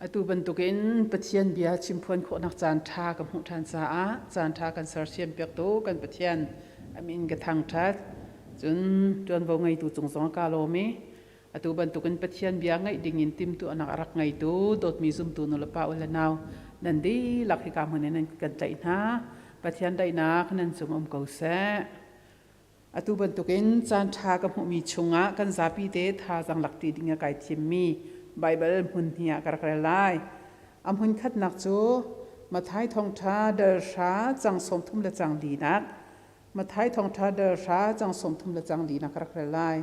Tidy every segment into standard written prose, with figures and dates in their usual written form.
Atu bantukin Pathian bia chimphuan khawhnak caan ṭha ka hmuh ṭhan caah caan ṭha kan sersiam piaktu kan Pathian a min ka thangṭhat. Cun ṭuanvo ngeitu cung zong ka lawm i atu bantukin Pathian bia ngaih dingin timhtuahnak a rak ngeitu dawtmi zumtu nulepa u le nau nan dihlak hika hmun in nan kan tlaih hna. Pathian daihnak nan cung um ko seh. Atu bantukin caanṭha ka hmuhmi chungah kan zapi te thazaang lakṭi ding ah kai thimmi Baibal hmun hnih ah ka rak rel lai. A hmun khatnak cu Matthai thawngṭha dal hra cang 30 le cang linak Matthai thawngṭha dal hra cang 30 le cang linak ka rak rel lai.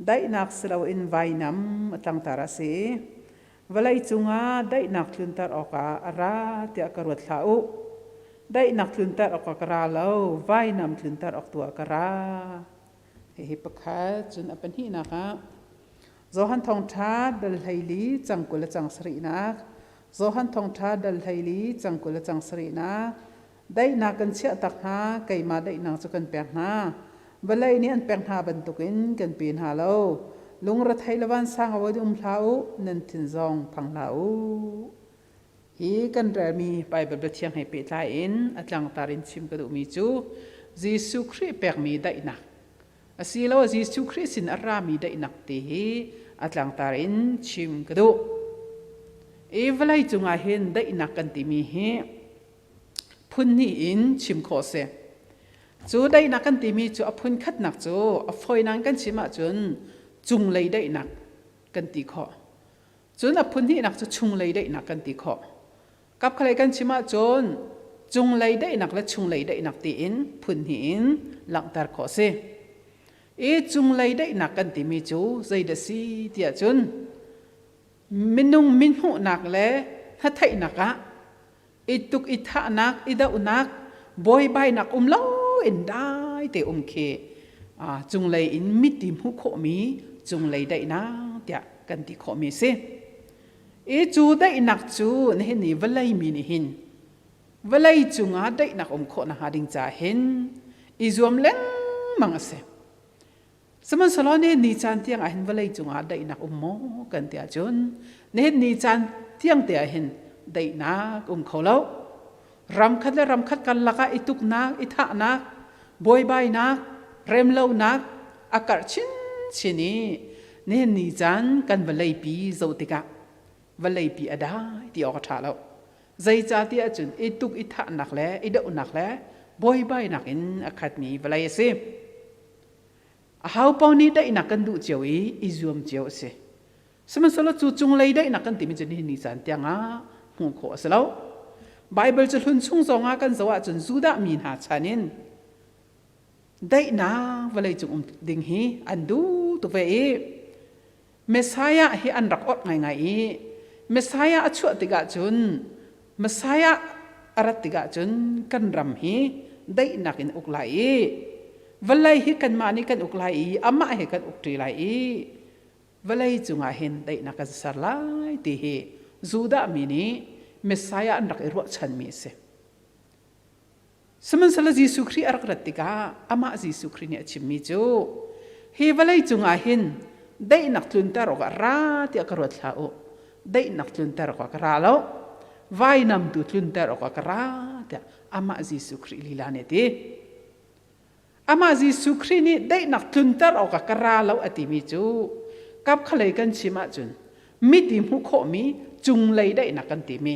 Daihnak si loin vainam a tlangtar a si. Vawlei cungah daihnak tlunter awkah a ra tiah ka ruat hlah u. Daihnak tlunter awkah ka ra lo, vainam tlunter awk tu ah ka ra. Hihi pakhat, cun a pahnihnak ah Johan Thawngṭha dal 14 cang 20 le cang sarihnak, Johan Thawngṭha dal 14 cang 20 le cang sarihnak, daihnak kan chiah tak hna, keimah daihnak cu kan pek hna. Vawlei nih an pek hna bantukin kan pe hna lo. Lungrethei le vansang a um hlah u, nan thin zong phang hlah u. Hi kan relmi Baibal biathiang he pehtlai in a tlangtar in chim ka duhmi cu Jesuh Khrih pekmi daihnak asiloah Jesuh Khrih sin a rami daihnak ti hi a tlangtar in chim ka duh. I vawlei cungah hin daihnak kan timi hi phun hnih in chim khawh a si. Cu daihnak kan timi cu a phun khatnak cu a fawinak kan chim ahcun cunglei daihnak kan ti khawh. Cun a phun hnihnak cu chunglei daihnak kan ti khawh. Kapkhalei kan chim ahcun cunglei daihnak le chunglei daihnak tiin phun hnih in langhter khawh a si. I cunglei daihnak kan timi cu zeidah si tiah cun minung mihmuhnak le hnatheihnak ah i tuk i thahnak i dohnak buaibainak um lo in dai te um khi cunglei in miti hmuh khawhmi cunglei daihnak tiah kan ti khawhmi si. I cu daihnak cu nihin ni vawlei mi nih hin vawlei cungah daihnak um khawh nakhnga ding ca hin i zuam lengmang a si. Sihmanhsehlaw nihin ni caan tiang ah hin vawlei cungah daihnak um maw kan ti ahcun nihin ni caan tiang te ah hin daihnak um kho lo. Ram khat le ram khat karlak ah i tuknak, i thahnak, buaibainak, remlonak a karh chinchin i nihin ni caan kan vawleipi zoh tikah vawleipi a dai ti awk a ṭha lo. Zeicahtiah cun i tuk i thahnak le i dohnak le buaibainak in a khatmi vawlei a si. Aho paoh nih daihnak kan duh cio i i zuam cio a si. Sihmanhsehlaw cu cunglei daihnak kan timi cu nihin ni caan tiang ah hmuh khawh a si lo. Baibal cu hlun chung zong ah kan zoh ahcun Judah mi hna chan in daihnak vawlei cung um ding hi an duh tuk ve i Messiah hi an rak orh ngaingai i Messiah a chuah tikah cun Messiah a rat tikah cun kan ram hi daihnak in uk lai i vawlei hi kanmah nih kan uk lai i amah he kan uk ṭi lai i vawlei cungah hin daihnak kan ser lai ti hi Judah mi nih Messiah an rak i ruahchanmi a si. Sihmanhsehlaw Jesuh Khrih a rak rat tikah amah Jesuh Khrih nih a chimmi cu hi vawlei cungah hin daihnak tlunter awkah ra tiah ka ruat hlah u. Daihnak tlunter awkah ka ra lo. Vainam tu tlunter awkah ka ra tiah amah Jesuh Khrih lila nih a ti. Amah Jesuh Khrih nih daihnak tlunter awkah ka ra lo a timi cu kapkhalei kan chim ahcun mit i hmuh khawhmi cunglei daihnak kan timi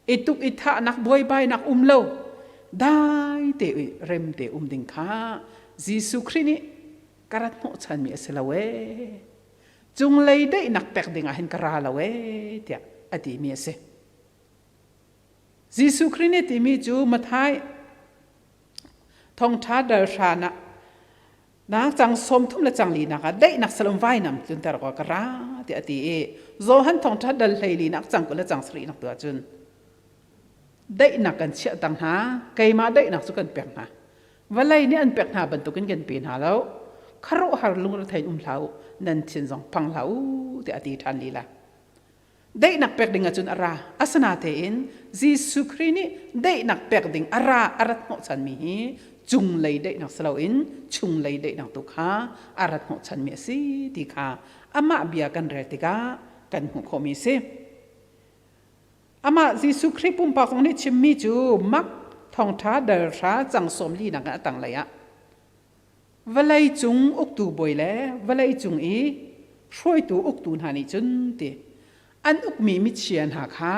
i tuk i thahnak buaibainak um lo dai te rem te um ding kha Jesuh Khrih nih ka rat hnawhchanmi a si lo ee cunglei daihnak pek ding ah hin ka ra lo ee tiah a timi a si. Jesuh Khrih nih timi cu Matthai thongtha dal hran ah na cang 30 le cang linak ah daihnak salom vainam tlunter ko ka ra ti a ti i Johan thongtha dal 14 nak cang 20 le cang 7 nak tu ahcun daihnak kan chiah tang hna keimah daihnak cu kan pek hna vawlei nih an pek hna bantukin kan pe hna lo kharuahhar lungrethein um hlah u nan thin zong phang hlah u ti a ti ṭhan lila Daihnak pek ding ahcun a ra. Asinatein Jesuh Khrih nih daihnak pek ding a ra a rat hnawhchanmi hi cunglei daihnak si loin chunglei daihnak tu kha a rat hnawhchanmi a si ti kha amah bia kan rel tikah kan hmuh khawhmi a si. Amah Jesuh Khrih pumpak zong nih chimmi cu Mark thawngṭha dal hra cang 40 nak in a tanglei ah vawlei cung uktu bawi le vawlei cung i hruaitu uktu hna nih cun ti an ukmi michia hna kha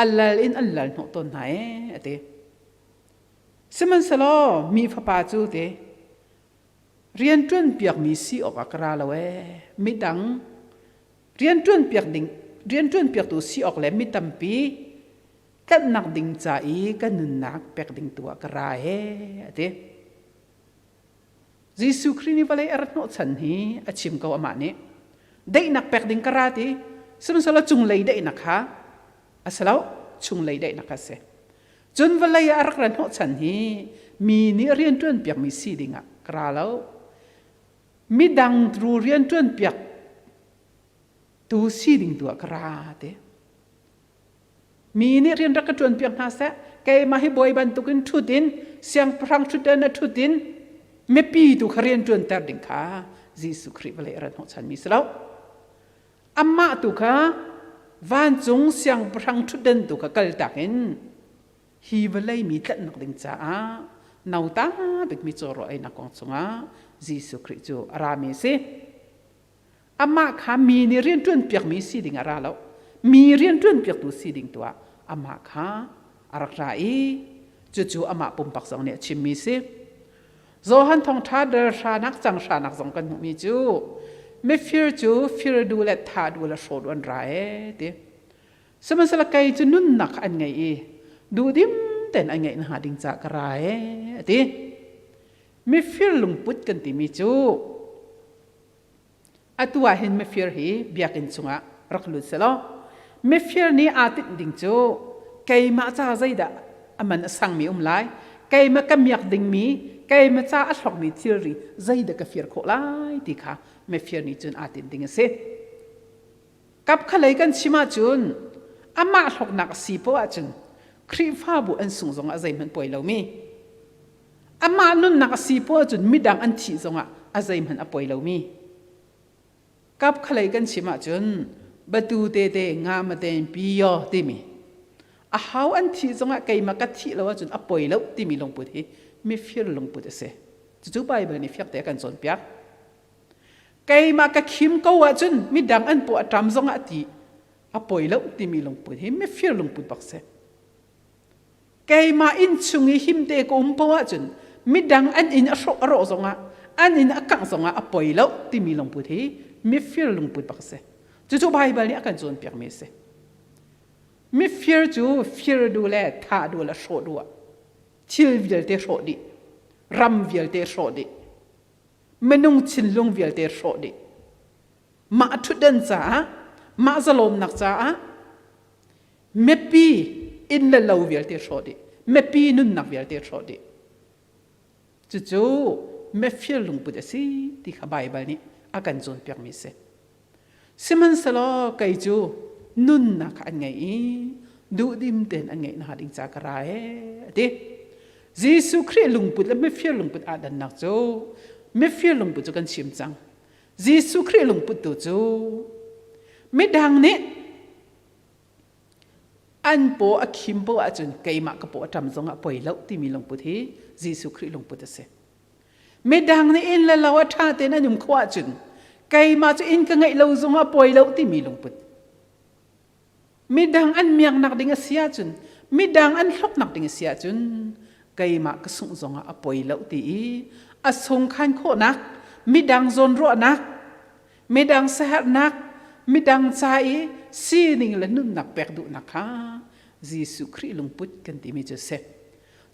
a lal in an lal hnawh tawn hna ee a ti. Sihmanhsehlaw mi fapa cu ti rianṭuan piakmi si awkah ka ra lo ee midang rianṭuan piak ding rianṭuan piaktu si awk le mi tampi tlanhnak ding ca i ka nunnak pek ding tu ah ka ra ee a ti. Jesuh Khrih nih vawlei a rat hnawhchan hi a chim ko amah nih daihnak pek ding ka ra ti sihmanhsehlaw cunglei daihnak kha a si lo chunglei daihnak kha a si cun vawlei ah a rak ra hnawhchan hi mi nih rianṭuan piakmi si ding ah ka ra lo midang ru rianṭuan piak tu si ding tu ah ka ra ti Mi nih rian rak ka ṭuan piak hna seh. Keimah hi bawi bantukin ṭhut in siangpahrang ṭhutdan a ṭhut in mipi tu kha rian ṭuanter ding kha Jesuh Khrih vawlei a rat hnawhchanmi si lo. Amah tu kha vancung siangpahrang ṭhutdan tu kha kaltak in hi vawlei mi tlanhnak ding caah nauta bikmi caw rawl einak kong chungah Jesuh Khrih cu a rami a si. Amah kha mi nih rianṭuan piakmi si ding a ra lo. Mi rianṭuan piaktu si ding tu ah amah kha a rak ra i cucu amah pumpak zong nih a chimmi si. Johan thawngṭha dal hranak cang hranak zong kan hmuhmi cu mifir cu fir duh le thah duh le hrawh duh an ra ee ti. Sihmanhsehlaw kei cu nunnak an ngei i duhdim tein an ngeih hnga ding caah ka ra ee a ti. Mifir lungput kan timi cu Atu ah hin mifir hi biakinn chungah rak lut selaw mifir nih aa tinh ding cu keimah ca zeidah a man a sangmi um lai, keimah ka miak dingmi, keimah ca a hlokmi thilri zeidah ka fir khawh lai ti kha mifir nih cun aa tinh ding a si. Kap khalei kan chim ahcun amah hloknak a si poah ahcun Khrihfabu an sung zongah zeihmanh poi lomi Amah nunnak a si poah cun midang an thih zongah a zeihmanh a poi lomi. Kap khalei kan chim ahcun batu tete nga maten pi yo timi a hau an thih zongah keimah ka thih lo ahcun a poi lo timi lungput hi mifir lungput a si. Cucu Bible nih fiak te a kan cawnpiak. Keimah ka khim ko ahcun midang an paw a ṭam zongah ti a poi lo timi lungput hi mifir lungput bak si. Keimah inn chung i himte ka um poah ahcun midang an inn a hrawh a rawh zongah an inn a kangh zongah a poi lo timi lungput hi mifir lungput bak a si. Cucu Baibal nih a kan cawnpiakmi a si. Mifir cu fir duh le thah duh le hrawh duh ah thil vialte hrawh dih, ram vialte hrawh dih, minung thinlung vialte hrawh dih. Mah ṭhutdan caah, mah zalawmnak caah mipi inn le lo vialte hrawh dih mipi nunnak vialte hrawh dih cucu mifir lungput a si ti kha Baibal nih a kan cawnpiakmi a si sihmanhsehlaw kei cu nunnak kha an ngei i duhdim tein an ngeih nakhnga ding ca ka ra ee a ti Jesuh Khrih lungput le mifir lungput aa dannak cu mifir lungput cu kan chim cang Jesuh Khrih lungput tu cu midang nih An paw a khim poah ahcun keimah ka paw a ṭam zongah poi lo timi lungput hi Jesuh Khrih lungput a si. Midang nih inn le lo a ṭha tein an um khawh ahcun keimah cu inn ka ngeih lo zongah poi lo timi lungput. Midang an miaknak ding a si ahcun midang an hloknak ding a si ahcun keimah ka sungh zongah a poi lo ti i a sungkhan khawhnak midang zawnruahnak midang saherhnak midang ca i sining le nunnak pek duhnak kha Jesuh Khrih lungput kan timi cu a si.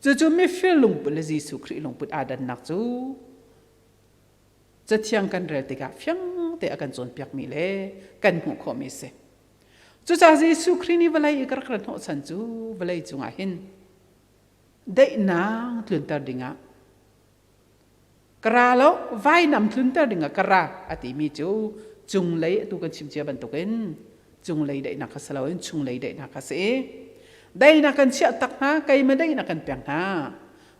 Cucu mifir lungput le Jesuh Khrih lungput aa dannak cu Cathiang kan rel tikah fiang te a kan cawnpiakmi le kan hmuh khawhmi a si. Cucaah Jesuh Khrih nih vawlei i ka rak ra hnawhchan cu vawlei cungah hin daihnak tlunter dingah Ka ra lo, vainam tlunter dingah ka ra a timi cu cunglei atu kan chim cia bantukin cunglei daihnak kha si loin chunglei daihnak kha si. Daihnak kan chiah tak hna, keimah daihnak kan pek hna.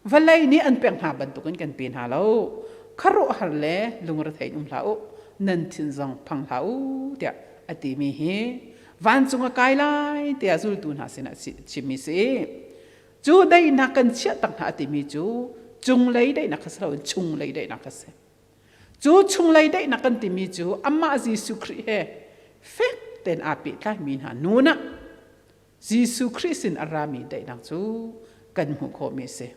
Vawlei nih an pek hna bantukin kan pe hna lo. Khuaruahhar le lungrethei in um hlah u, nan thin zong phang hlah u tiah a timi hi. Vancung a kai lai tiah zultu hna sinah chimmi si. Cu daihnak kan chiah tak hna a timi cu cunglei daihnak kha si loin chunglei daihnak kha si. Cu chunglei daihnak kan timi cu amah Jesuh Khrih he fek tein aa pehtlaimi hna nun ah Jesuh Khrih sin a rami daihnak cu kan hmuh khawhmi a si.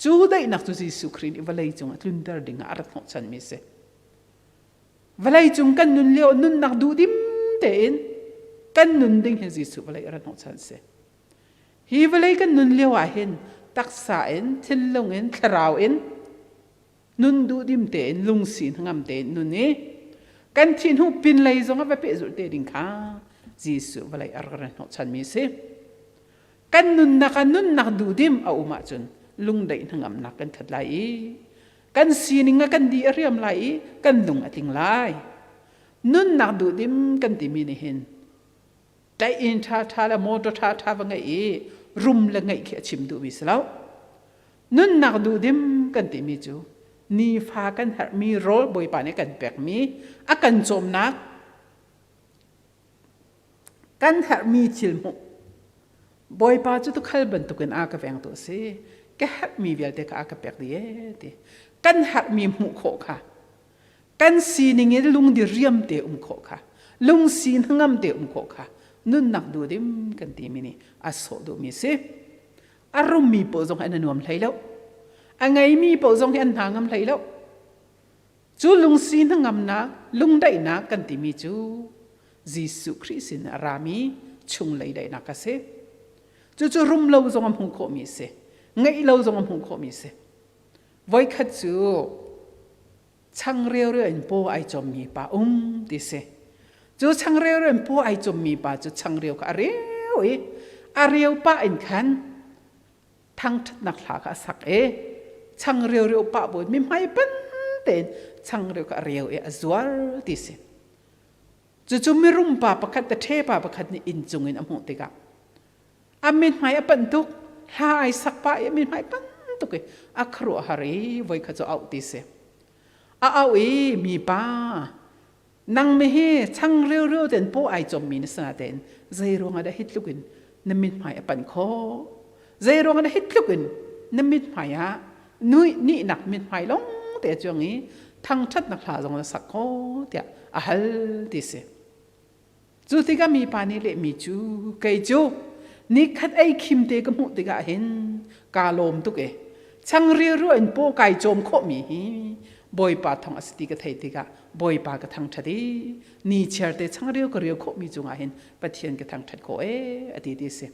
Cu daihnak cu Jesuh Khrih nih vawlei cung ah tlunter ding ah a rat hnawhchanmi a si. Vawlei cung kan nun lio nunnak duhdim tein kan nun ding hi Jesuh vawlei a rat hnawhchan a si. Hi vawlei kan nun lio ah hin taksa in, thinlung in, thlarau in nun duhdim tein lungsi hnangam tein nun i kan thih hnu pinlei zong ah va pehzulh te ding kha Jesuh vawlei a rak rat hnawhchanmi a si. Kan nunnak ah nunnak duhdim a um ahcun lungdaih hnangamnak kan khat lai i kan sining ah kan di a riam lai i kan lung a tling lai. Nunnak duhdim kan timi nih hin ṭaih-inn ṭhaṭha le motor ṭhaṭha va ngeih i rum le ngeih khi a chim duhmi si lo. Nunnak duhdim kan timi cu nifa kan herhmi rawl Bawipa nih kan pekmi a kan cawmnak kan herhmi thil hmuh Bawipa cu tukhal bantukin a ka vengtu a si ka herhmi vialte kha a ka pek dih ee ti kan herhmi hmuh khawh kha kan sining in lungdi riam te um khawh kha lungsi hnangam te um khawh kha nunnak duhdim kan timi nih a sawh duhmi si a rummi paoh zong an nuam hlei lo a ngeimi paoh zong hi an hna ngam hlei lo cu lungsi hnangamnak lungdaihnak kan timi cu Jesuh Khrih sin a rami chunglei daihnak a si cucu rum lo zong a hmuh khawhmi a si ngeih lo zong a hmuh khawhmi a si Voikhat cu changreu in paw ai cawmmi pa um ti si. Cu changreu in paw ai cawmmi pa cu changreu kha a reu i a reu pah in khan thangṭhatnak hla kha a sak i changreu reu pah buin mi hmai pan tein changreu kha a reu i a zuar ti si. Cucu mirum pa pakhat le ṭhe pa pakhat nih inn cung in a hmuh tikah A mithmai a panh tuk, hla ai sak pah i a mithmai panh tuk i a khuaruahhar i voikhat cu auh ti si. A auh i mipa, nang mi hi chang riurio ten paw ai cawmmi na si natein zei ruangah dah hi tluk in na mithmai a panh khawh? Zei ruangah dah hi tluk in na mithmai ah nui nihnak mithmai lawng te a cuang i thangṭhatnak hla zong na sak khawh tiah a hal ti si. Cu tikah mipa nih lehmi cu kei cu nikhat ei khim te ka hmuh tikah hin kaa lawm tuk e. Changril ruah in paw kai cawm khawhmi hi Bawipa thawng a si ti ka theih tikah Bawipa ka thangṭhat i ni chiar te changril ka rial khawhmi cungah hin Pathian ka thangṭhat khawh e a ti ti si.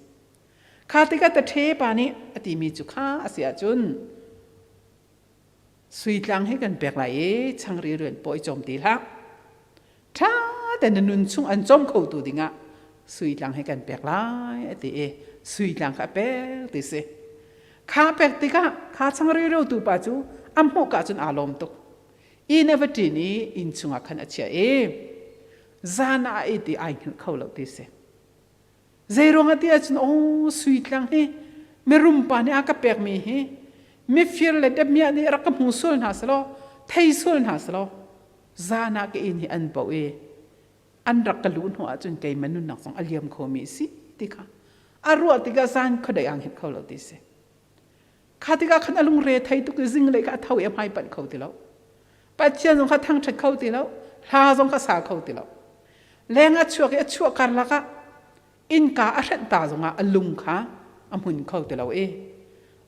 Kha tikah taṭhe pa nih a timi cu kha a si ahcun Suitlang hi kan pek lai i changri rian paw i cawm ti hlah. Ṭha tein na nun chung an cawm khotu dingah suitlang hi kan pek lai a ti i suitlang kha a pek ti si. Kha pek tikah kha changri rotu pa cu a hmuh ka cun aa lawm tuk. Inn a va ṭin i inn chungah khan a chiah i zan ah a it i ai hngilh kho lo ti si. Zeiruang ah ti ahcun aw suitlang hi mirum pa nih a ka pekmi hi mifir le damiah nih rak ka hmu sual hna selaw thei sual hna selaw zan ah ka inn hi an poh i an rak ka luh hnu ahcun keimah nunnak zong a liam khomi a si ti kha a ruah tikah zan khuadei ang hit kho lo ti si. Kha tikah khan a lungre thei tuk i zinglei kha a tho i a hmai panh kho ti lo. Pathian zong kha thangṭhat kho ti lo, hla zong kha sa kho ti lo. Leng a chuak i a chuah karlak ah innka a hrenh ta zongah a lung kha a hmun kho ti lo i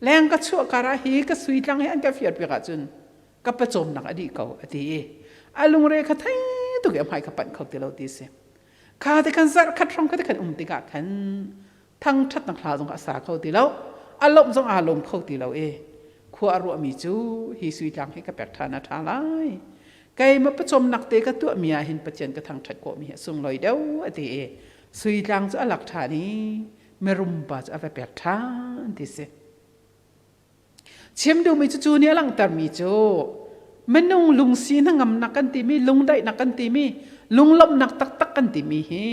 leng ka chuah kar ah hi ka sui tlang hi an ka fiar piak ahcun ka pawcawmnak a dih ko a ti i a lungre kha thei tuk i a hmai kha panh kho ti lo ti si. Kha te khan zarh khat hrawng kha te khan um tikah khan thangṭhatnak hla zong a sa kho ti lo a lawmh zong aa lawm kho ti lo i khua a ruahmi cu hi suitlang hi ka pek ṭhan a ṭha lai keimah pawcawmnak te ka tuahmi ah hin Pathian ka thangṭhat khawhmi hi a sunglawi deuh a ti i suitlang cu a lak ṭhan i mirum pa cu a va pek ṭhan ti si Chim duhmi cu cu nih a langhtermi cu minung lungsi hnangamnak kan timi, lungdaihnak kan timi, lunglawmhnak taktak kan timi hi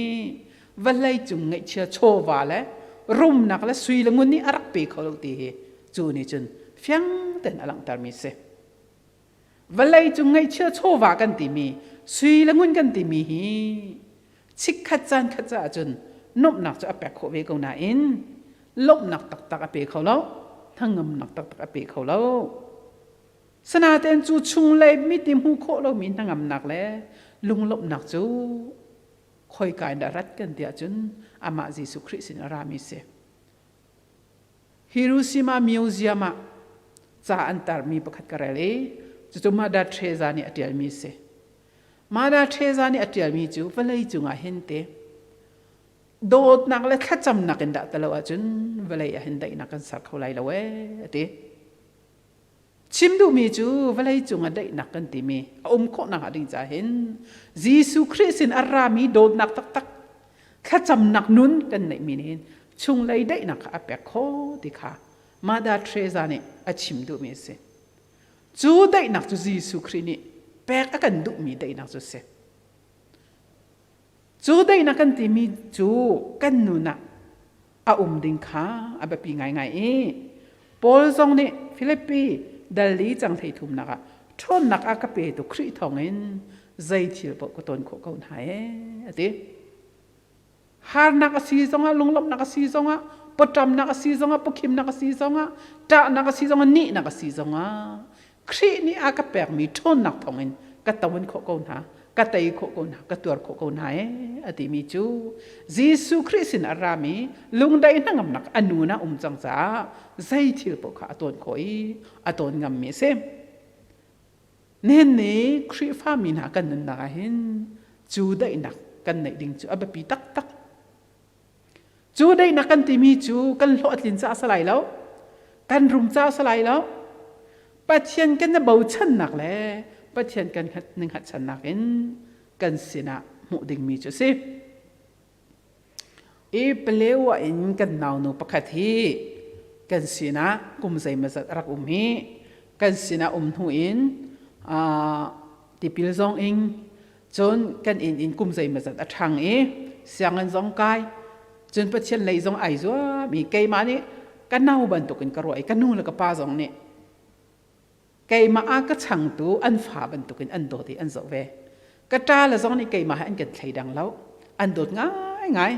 vawlei cung ngaihchia chawva le rumnak le sui le ngun nih a rak pe kho lo ti hi cu nih cun fiang tein a langhtermi si. Vawlei cung ngaihchia chawva kan timi, sui le ngun kan timi hi Chikkhat caan khat caah cun nuamhnak cu a pek khawh ve ko nain lawmhnak taktak a pe kho lo, hnangamnak taktak a pe kho lo. Sinain cu chunglei mit i hmuh khawh lomi hnangamnak le lunglawmhnak cu khoika in dah rat kan ti ahcun amah Jesuh Khrih sin a rami si. Hiroshima Museum ah ca an tarmi pakhat ka rel i cucu Mother Teresa nih a ṭialmi a si. Mother Teresa nih a ṭialmi cu vawlei cungah hin te dawtnak le thlacamnak in dah ti lo ahcun vawlei ah hin daihnak kan ser kho lai lo ee a ti. Chim duhmi cu vawlei cungah daihnak kan timi a um khawhnak ah ding ca hin Jesuh Khrih sin a rami dawtnak taktak thlacamnak nun kan neihmi nih hin chunglei daihnak kha a pek khawh ti kha Mother Teresa nih a chim duhmi a si. Cu daihnak cu Jesuh Khrih nih pek a kan duhmi daihnak cu a si. Cu daihnak kan timi cu kan nun ah a um ding kha a biapi ngaingai i Paul zong nih Filipi dal li cang hlei thumnak ah ṭhawnnak a ka petu Khrih thawngin zei thil paoh ka tawn khawh ko hna ee a ti. Harnak a si zongah lunglawmhnak a si zongah pawṭamnak a si zongah pawkhimnak a si zongah ṭahnak a si zongah nihnak a si zongah Khrih nih a ka pekmi ṭhawnnak thawngin ka toan khawh ko hna, ka tei khawh ko hna, ka tuar khawh ko hna ee a timi cu Jesuh Khrih sin a rami lungdaih hnangamnak a nun ah um cang caah zei thil paoh kha a tawn khawh i a tawn ngammi a si. Nihin ni Khrihfa mi hna kan nunnak ah hin cu daihnak kan neih ding cu a biapi taktak. Cu daihnak kan timi cu kan hlawh a tlin caah a si lai lo. Kan rum caah a si lai lo. Pathian kan i bochannak le Pathian kan hngatchannak in kan sinah hmuh dingmi cu a si. I Palewa in kan naunu pakhat hi kan sinah kum zeimawzat a rak um hi kan sinah um hnu in tipil zong ing Cun kan inn in kum zeimawzat a ṭhang i sianginn zong kai. Cun Pathian lei zong ai zuam i keimah nih ka nau bantukin ka ruah i ka nu le ka pa zong nih keimah a ka changtu an fa bantukin an dawt i an zoh ve. Ka ṭa le zong nih keimah he an kan thleidang lo. An dawt ngaingai.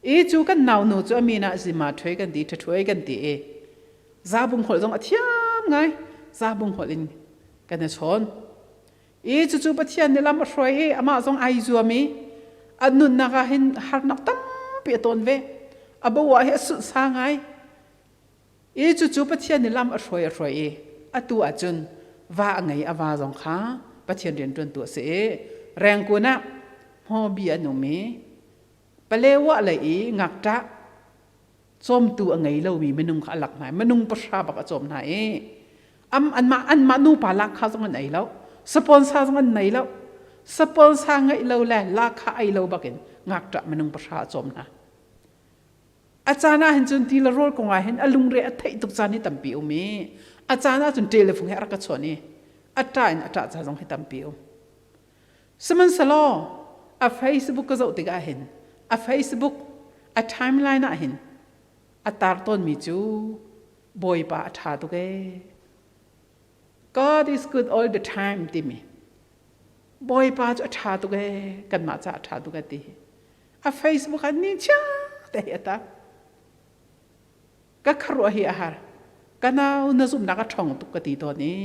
I cu kan naunu cu a min ah Zima Ṭhuai kan ti, Ṭhaṭhuai kan ti i zabung holh zong a thiam ngai. Zabung holh in kan i chawn. I cucu Pathian nih lam a hruai i amah zong ai zuam i a nunnak ah hin harnak tampi a tawn ve. A bo ah hi a sunhsa ngai. I cucu Pathian nih lam a hruai a hruai i atu ahcun va a ngei a va zong kha Pathian rianṭuantu a si i Rengkun ah hmawbi an um i Palewah lei i ngakṭah cawmtu a ngei lomi minung kha a lak hna i minung pahra bak a cawm hna i am anmah anmah nupa lahkhah zong an ei lo sponsor zong an nei lo sponsor ngeih lo le lahkhah ei lo bakin ngakṭah minung pahra a cawm hna a caan ah hin cun ti le rawl kong ah hin a lungre a theih tuk caan hi tampi um i a caan ah cun telephone he a rak ka chawn i a ṭah in a ṭah ca zong hi tampi um Sihmanhsehlaw a Facebook ka zoh tikah hin a Facebook a timeline ah hin a tar tawnmi cu Bawipa a ṭha tuk ee. God is good all the time timi Bawipa cu a ṭha tuk ee kanmah caah a ṭha tuk ee ti hi a Facebook ah ni chia te hi a tar. Ka khuaruah hi a har. Ka nau na zumhnak a ṭhawng tuk ka ti tawn i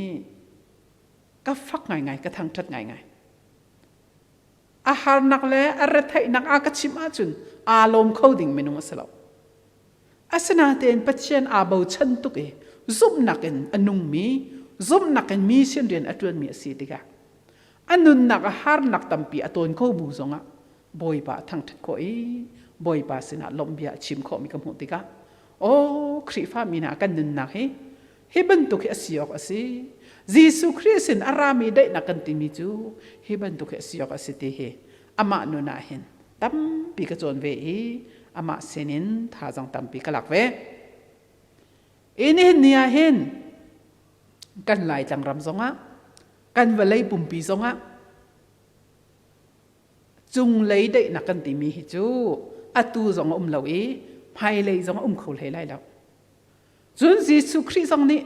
ka fak ngaingai ka thangṭhat ngaingai a harnak le a retheihnak a ka chimh ahcun aa lawm kho ding minung a si lo asinain Pathian aa bochan tuk i zumhnak in a nungmi zumhnak in mi sin rian a ṭuanmi a si tikah a nunnak a harnak tampi a tawn ko bu zongah Bawipa a thangṭhat khawh i Bawipa sinah lawmh bia a chim khawhmi ka hmuh tikah aw Khrihfa mi hna kan nunnak hi hi bantuk hi a si awk a si Jesuh Khrih sin a rami daihnak kan timi cu hi bantuk hi a si awk a si ti hi amah nun ah hin tampi ka cawn ve i amah sinin thazaang tampi ka lak ve. I nihin ni ah hin kan Laitlang ram zongah kan vawlei pumpi zongah cunglei daihnak kan timi hi cu atu zong a um lo i hmailei zong a um kho hlei lai lo. Cun Jesuh Khrih zong nih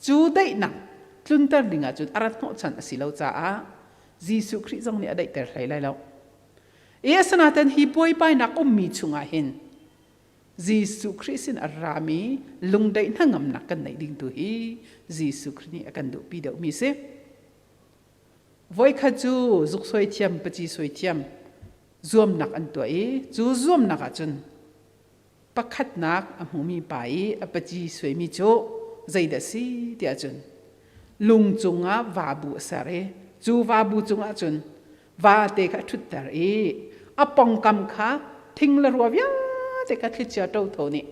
cu daihnak tlunter dingah cun a rat hnawhchan a si lo caah Jesuh Khrih zong nih a daihter hlei lai lo. I asinain hi buaibainak ummi chungah hin Jesuh Khrih sin a rami lungdaih hnangamnak kan neih ding tu hi Jesuh Khrih nih a kan duhpi deuhmi si. Voikhat cu zuk suai thiam, paci suai thiam zuamnak an tuah i cu zuamnak ahcun pakhatnak a hmumi pa i a paci suaimi cu zeidah si tiah cun lung cungah vabu a ser i cu vabu cungah cun vate kha a ṭhutter i a pongkam kha thing le rua vialte kha thlichia ṭotho nih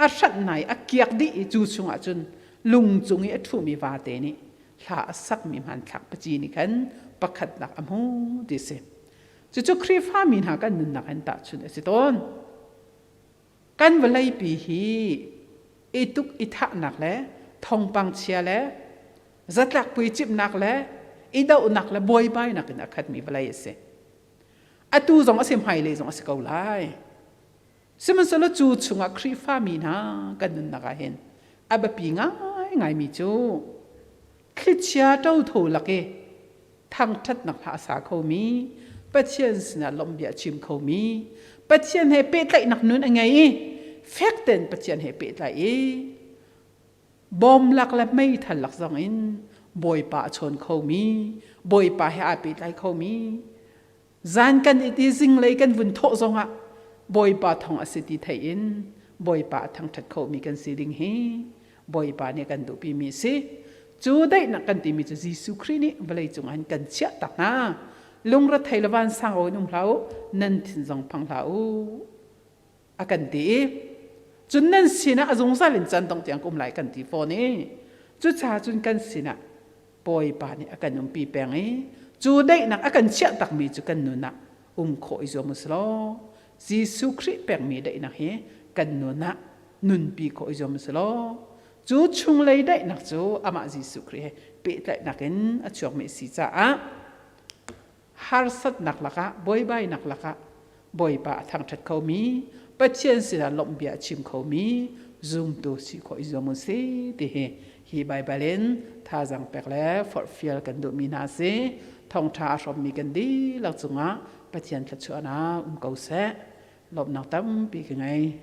a hranh hna i a kiak dih i cu chungah cun lung cung i a ṭhumi vate nih hla a sakmi hmanthlak paci nih khan pakhatnak a hmu ti si. Cucu Khrihfami hna kan nunnak in tahchunh a si tawn. Kan vawleipi hi i tuk i thahnak le thawngpang chia le zatlak puicimhnak le i dohnak le buaibainak in a khatmi vawlei a si. Atu zong a si hmailei zong a si ko lai. Sihmanhsehlaw cu chungah Khrihfami hna kan nunnak ah hin a biapi ngaingaimi cu thlichia ṭotho lak i thangṭhatnak hla a sa khomi, Pathian sinah lawmhbia a chim khomi, Pathian he pehtlaihnak nun a ngei i fek tein Pathian he pehtlai i bawm lak le meithal lak zong in Bawipa a chawn khomi, Bawipa he aa pehtlai khomi, zan kan it i zinglei kan vun thawh zongah Bawipa thawng a si ti theih in Bawipa a thangṭhat khomi kan si ding hi Bawipa nih kan duhpimi a si. Cu daihnak kan timi cu Jesuh Khrih nih vawlei cung ah kan chiah tak hna. Lungrethei le vansang in um hlah u, nan thin zong phang hlah u a kan ti i cun nan sinah a zungzal in can dong tiang ka um lai kan ti fawn i cucaah cun kan sinah Bawipa nih a kan umpi peng i cu daihnak a kan chiah takmi cu kan nun ah um khawh i zuam u law Jesuh Khrih pekmi daihnak hi kan nun ah nunpi khawh i zuam u law cu chunglei daihnak cu amah Jesuh Khrih he pehtlaihnak in a chuakmi a si caah harsatnak lakah buaibainak lakah Bawipa a thangṭhat khomi Pathian sinah lawmhbia a chim khomi zumtu si khawh i zuam u si ti hi hi Baibal in thazaang pek le forhfial kan duhmi hna si. Thawngṭha a hrawmmi kan dihlak cungah Pathian thluachuahnak um ko seh. Lawmhnak tampi ka ngei.